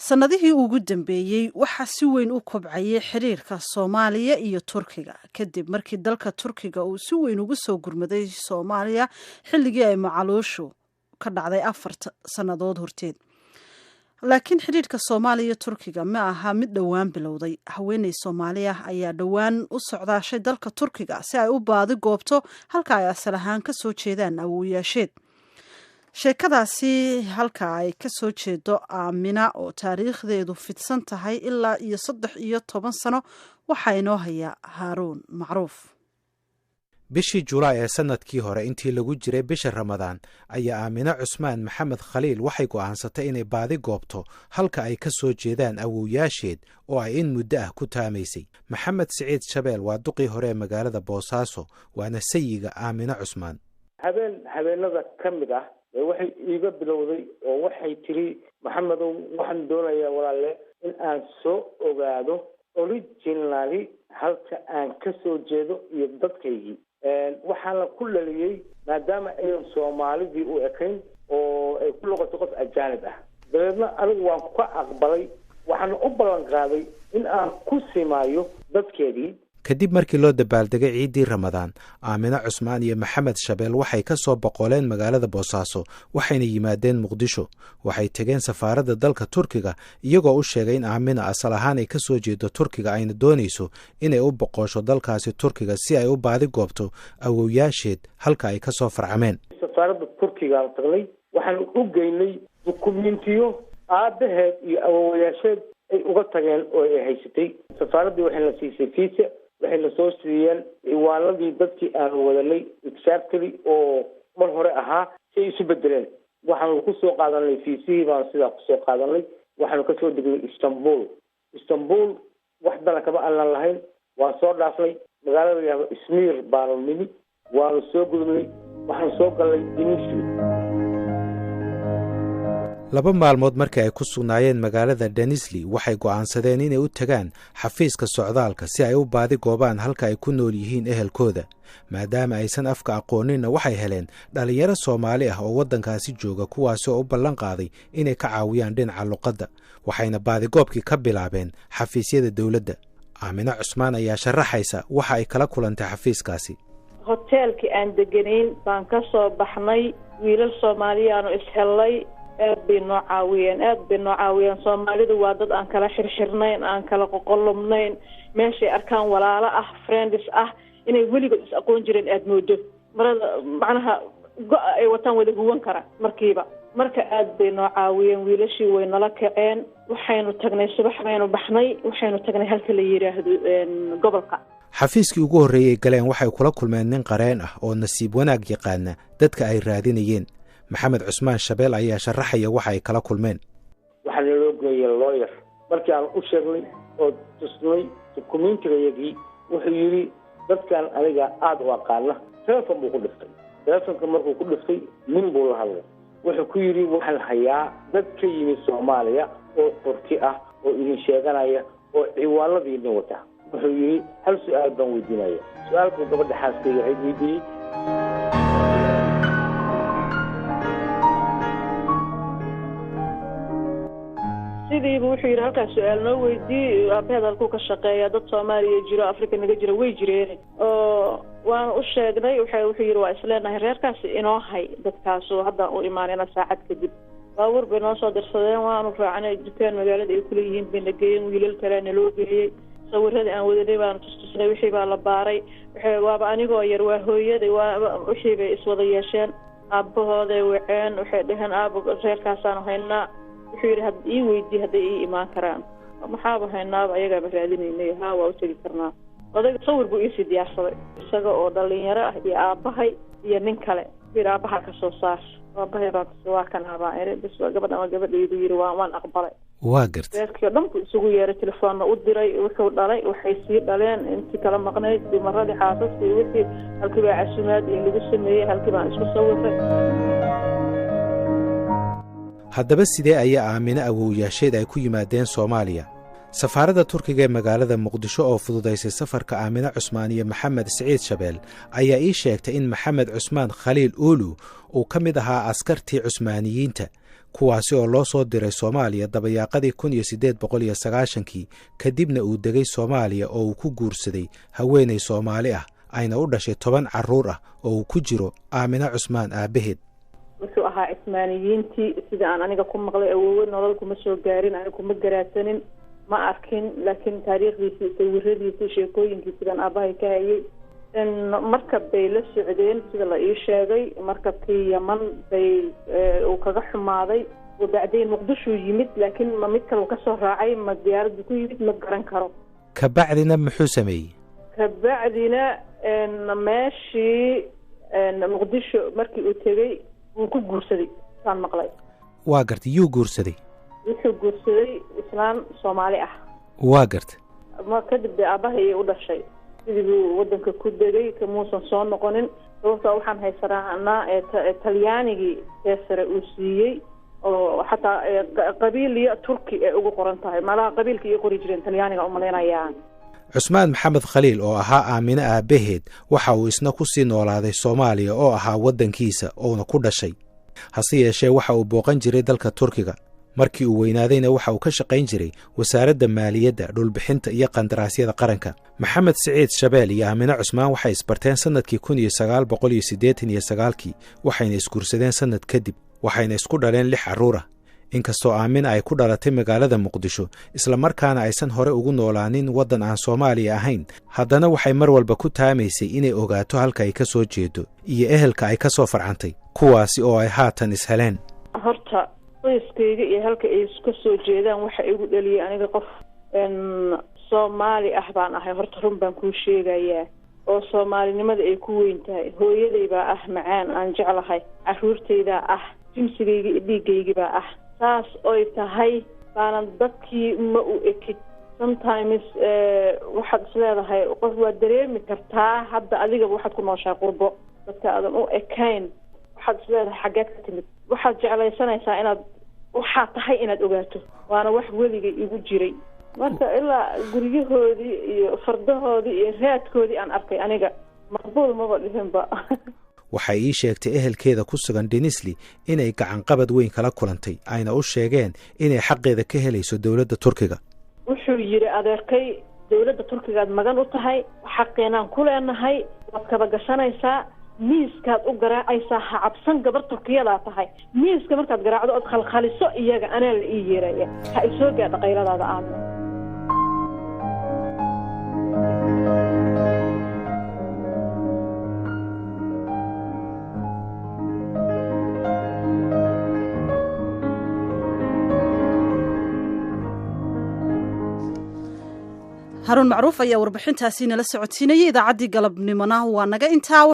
Sannadihii ugu dambeeyey waxaa si weyn u kobcayay xiriirka Soomaaliya iyo Turkiga, kadib markii dalka Turkiga uu si weyn ugu soo gurmaday Soomaaliya xilligii ay macaluushu ka dhacday 4 sannadood horteed. Laakiin xidhiirka Soomaaliya iyo Turkiga ma aha mid dhowaan bilowday. Haweeney Soomaali ah ayaa dhowaan u socdaashay dalka Turkiga si ay u baadi goobto halka ay asal ahaan ka soo jeedaan awoowayaasheed. Sheekadaasi halka ay ka soo jeedo Aamina, oo taariikhdeedu fidsan tahay ilaa iyo 13 sano, waxaa inoo haya Haaruun Macruuf. Bishii Julaay ee sannadkii hore, intii lagu jiray bisha Ramadaan, ayaa Aamine Cusmaan Maxamed Khaliil waxay go'aansatay inay baadi goobto halka ay ka soo jeedaan awowyaasheed oo ay in muddo ah ku taamaysay. Maxamed Siciid Shabeel waa duqii hore ee magaalada Boosaaso, waana sayiga Aamine Cusmaan. Habeen habeenada ka mid ah waxay iiga bilowday oo waxay tiri: "Maxamedow, waxaan doonayaa, walaalle, in aan soo ogaado originally halka aan ka soo jeedo iyo dadkaygii." Waxaana ku dhaliyey maadaama ayan Soomaalidii u ekayn oo ay ku noqotay qof ajaanib ah. Dabeedna anigu waan ka aqbalay, waxaana u ballan qaaday in aan ku simaayo dadkeedii. Kadib markii loo dabaaldegay ciiddii Ramadaan, Aamine Cusmaan iyo Maxamed Shabeel waxay ka soo boqoleen magaalada Boosaaso, waxayna yimaadeen Muqdisho. Waxay tegeen safaaradda dalka Turkiga, iyagoo u sheegay in Aamina asal ahaan ay ka soo jeedo Turkiga, ayna doonayso inay u boqoosho dalkaasi Turkiga si ay u baadi goobto awowyaasheed halka ay ka soo farcameen. Safaaradda Turkigaan tagnay, waxaan u geynay dukumentiyo aabaheed iyo awowayaasheed ay uga tageen oo ay haysatay. Safaaraddii waxayna siisay fiisa, waxayna soo siiyeen ciwaanadii dadkii aanu wadanay exactly oo mar hore ahaa si ay isu bedeleen. Waxaanu kusoo qaadanay fiisihii, baanu sidaa kusoo qaadanay. Waxaanu kasoo degnay Istanbul. Istanbul wax dana kama aanan lahayn, waan soo dhaafnay. Magaalada la yihahdo Ismiir baanu nimi, waanu soo gudubnay, waxaanu soo galnay Denizli. 2 maalmood markii ay ku sugnaayeen magaalada Denisli, waxay go'aansadeen inay u tagaan xafiiska socdaalka si ay u baadi goobaan halka ay ku nool yihiin ehelkooda. Maadaama aysan afka aqooninna, waxay heleen dhallinyaro Soomaali ah oo waddankaasi jooga, kuwaasi oo u ballan qaaday inay ka caawiyaan dhinaca luqadda. Waxayna baadigoobkii ka bilaabeen xafiisyada dowladda. Aamine Cusmaan ayaa sharaxaysa waxa ay kala kulantay xafiiskaasi. Hoteelkii aan deganayn baan ka soo baxnay. Wiilal Soomaaliyaanu ishellay, aad bay noo caawiyeen, aad bay noo caawiyeen. Soomaalidu waa dad aan kala xirxirnayn, aan kala qoqolubnayn. Meeshay arkaan walaalo ah, friends ah, inay weligood is aqoon jireen aada moodo. Marada macnaha go-a ay wataan wada huwan kara markiiba. Marka aad bay noo caawiyeen wiilashii, way nala kaceen. Waxaynu tagnay, subax baynu baxnay, waxaynu tagnay halka la yidhaahdo gobolka. Xafiiskii ugu horreeyey galeen waxay kula kulmeen nin qareen ah oo nasiib wanaag yaqaana dadka ay raadinayeen. Maxamed Cusmaan Shabeel ayaa sharaxaya waxa ay kala kulmeen. Waxaa naloo geeyey lawyer. Markii aan u sheegnay oo tusnay dukumentigayagii, wuxuu yidhi: "Dadkan aniga aada u aqaana." Telefon buu ku dhiftay. Telefonka markuu ku dhiftay, nin buu la hadlay. Wuxuu ku yidhi: "Waxaan hayaa dad ka yimid Soomaaliya oo Turki ah oo idin sheeganaya oo ciwaanadiina wata." Wuxuu yidhi: "Hal su-aal baan weydiinaya." Su-aal buu gabadha xaaskayga ahayd weydiiyey. Sidiibu wuxuu yidhi: "Halkaas su-aal noo weydiiyey, aabaheed halkuu ka shaqeeya?" Dad Soomaaliya jiro, Africa naga jira, way jireen oo waana u sheegnay. Wuxuu yidhi: "Waa isleenahay reerkaasi, inoo hay dadkaasu, haddaan u imaanayna saacad kadib." Baabuur bay noo soo dirsadeen, waanu raacnay. Dukaan magaalada ay kuleeyihiin bay na geeyeen. Wiilal kalea naloo geeyey. Sawiradii aan wadanay baanu tustusnay. Wixii baa la baaray. Waaba anigoo yar, waa hooyaday, waa wixii bay iswada yeesheen. Aabbahooday waceen, waxay dhaheen: "Aabo, reerkaasaanu haynaa." Wuxuu yidhi: "Had ii weydii hadday ii imaan karaan." "Maxaaba haynaaba, ayagaaba raadinaynay, haa, waa u tegi karnaa." Odayga sawir buu iisii diyaarsaday, isaga oo dhalinyaro ah iyo aabbahay iyo nin kale. Wuxuu yidhi: "Aabbaha ka soo saar." Aabbahay baan tusay. "Waa kan abaan iri, bis gabadhan waa gabadhaydu," yidhi. Waan aqbalay. Waa gartay. Reerkii o dhan buu isugu yeeray, telefoonna u diray. Wuxuu dhalay, waxay sii dhaleen, intii kala maqnayd, dumaradii, xaasaskii, wixii. Halkii baa casumaad in lagu sameeyey, halkii baan isku sawiray. Haddaba sidee ayaa Aamine awowyaasheed ay ku yimaadeen Soomaaliya? Safaaradda Turkiga ee magaalada Muqdisho oo fududaysay safarka Aamine Cusmaan iyo Maxamed Siciid Shabeel ayaa ii sheegtay in Maxamed Cusmaan Khaliil Uulu uu ka mid ahaa askartii Cusmaaniyiinta. Kuwaasi oo loo soo diray Soomaaliya dabayaaqadii 1890-kii, kadibna uu degay Soomaaliya oo uu ku guursaday haweenay Soomaali ah, ayna u dhashay 10 carruur ah oo uu ku jiro Aamine Cusmaan aabbaheed. Wuxuu ahaa Cismaaniyiintii, sida aan aniga ku maqlay. Awoowe nolol kuma soo gaarin, aniga kuma garaadsanin, ma arkin, laakiin taariikhdiisii, sawiradiisii, sheekooyinkiisi baan aabbahay ka hayay. Markab bay la socdeen, sida la ii sheegay. Markabkii Yaman bay uu kaga xumaaday, wabacdayn Muqdishuu yimid, laakiin ma mid kale kasoo raacay, ma diyaaraddu ku yimid, ma garan karo. Kabacdina muxuu sameeyey? Kabacdina meeshii Muqdisho markii uu tegey wuu ku guursaday, saan maqlay. Waa gartay. Yuu guursaday? Wuxuu guursaday islaan Soomaali ah. Waa gartay. Ma kadib dee aabbahay u dhashay, sidii buu waddanka ku degay, kamuusan soo noqonin. Sababtaa waxaan haysanaa ee Talyaanigii teesare uu siiyey, oo xataa qabiil iyo Turki ay ugu qoran tahay. Malaha qabiilka iyo qori jireen Talyaaniga umalaynayaa. Cusmaan Maxamed Khaliil oo ahaa Aamine aabbaheed waxa uu isna ku sii noolaaday Soomaaliya oo ahaa waddankiisa uuna ku dhashay. Hase yeeshee waxa uu booqan jiray dalka Turkiga. Markii uu weynaadayna waxa uu ka shaqayn jiray Wasaaradda Maaliyadda, Dhulbixinta iyo Qandaraasyada Qaranka. Maxamed Siciid Shabeel iyo Aamine Cusmaan waxay isbarteen sannadkii 1989-kii, waxayna isguursadeen sannad kadib, waxayna isku dhaleen 6 carruur ah. Inkastoo Aamina ay ku dhalatay magaalada Muqdisho, islamarkaana aysan hore ugu noolaanin waddan aan Soomaaliya ahayn, haddana waxay mar walba ku taamaysay inay ogaato halka ay ka soo jeedo iyo ehelka ay ka soo farcantay, kuwaasi oo ay haatan isheleen. Horta qoyskayga iyo halka ay ka soo jeedaan waxa igu dhaliyay, aniga qof Soomaali ah baan ahay. Horta run baan kuu sheegayaa, oo soomaalinimada ay ku weyn tahay. Hooyaday baa ah macaan aan jeclahay, carruurtaydaa ah, jimsigayga iyo dhiiggaygibaa ah. Saas oy tahay baanan dadkii ma u ekid. Sometimes waxaad isleedahay qof waad dareemi kartaa hadda adigaba waxaad ku nooshahay qurbo, dadka aadan u ekayn waxaad isleedahay xaggeed ka timid. Waxaad jeclaysanaysaa inaad waxaa tahay inaad ogaato, waana wax weliga igu jiray. Marka ilaa guryahoodii iyo fardahoodii iyo raadkoodii aan arkay, aniga maqbuul maba dhihinba. Waxay ii sheegtay ehelkeeda ku sugan Denisli inay gacanqabad weyn kala kulantay, ayna u sheegeen inay xaqeeda ka helayso dowladda Turkiga. Wuxuu yidhi adeerkay, dowladda Turkigaad magan u tahay, xaqeenaan ku leenahay, waad kaba gashanaysaa, miiskaad u garaacaysaa, ha cabsan, gabar Turkiyadaa tahay. Miiska markaad garaacdo ood khalkhaliso iyaga, anaa la ii yeeraya, ha isoo gaadha qayladaada aadna. Haruun Macruuf ayaa warbixintaasi nala socodsiinayay. Idaacaddii galabnimona waa naga intaa.